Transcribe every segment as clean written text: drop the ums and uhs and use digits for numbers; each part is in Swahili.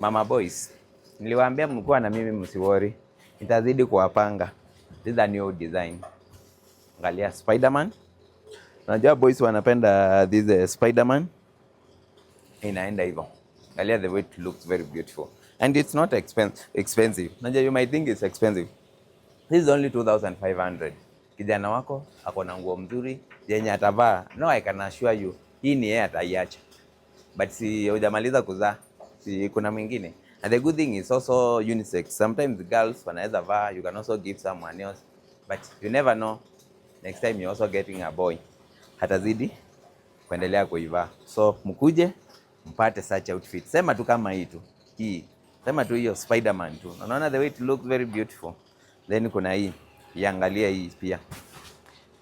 Mama boys, niliwaambia mkiwa na mimi msiworry, nitazidi kuwapanga. This is a new design. Angalia Spiderman. Unajua boys wanapenda this Spiderman. Inaenda hivyo. Angalia the way it looks, very beautiful. And it's not expensive. Unajua you might think it's expensive. This is only 2500. Kijana wako ako na nguo mzuri yenye atavaa. No, I can assure you, hii ni yeye ataiacha. But si hujamaliza kuzaa, si kuna mwingine. And the good thing is also unisex. Sometimes girls wanaweza vaa, you can also give someone else. But you never know. Next time you're also getting a boy. Hatazidi kuendelea kuivaa. So mkuje mpate such outfit. Sema tu kama hii tu. Hii. Sema tu hiyo Spiderman tu. Unaona the way it looks, very beautiful. Then kuna hii. Iangalia hii pia.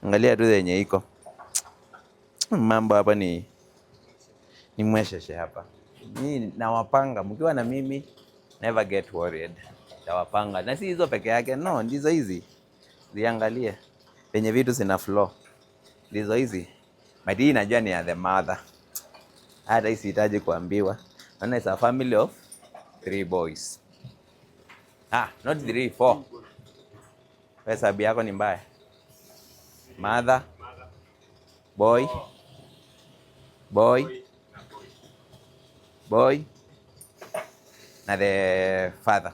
Angalia tu yenye iko. Mambo hapa ni mwesheshe hapa. Mimi nawapanga, mkiwa na mimi never get worried. Tawapanga. Na si hizo peke yake, no, ndizo hizi. Ziangalie. Penye vitu zina flow. Ndizo hizi. But hii najua ni ya the mother. Hata hii sihitaji kuambiwa. Naona it's a family of three boys. Ah, not three, four. Hesabu yako ni mbaya. Mother, boy, boy, boy na the father.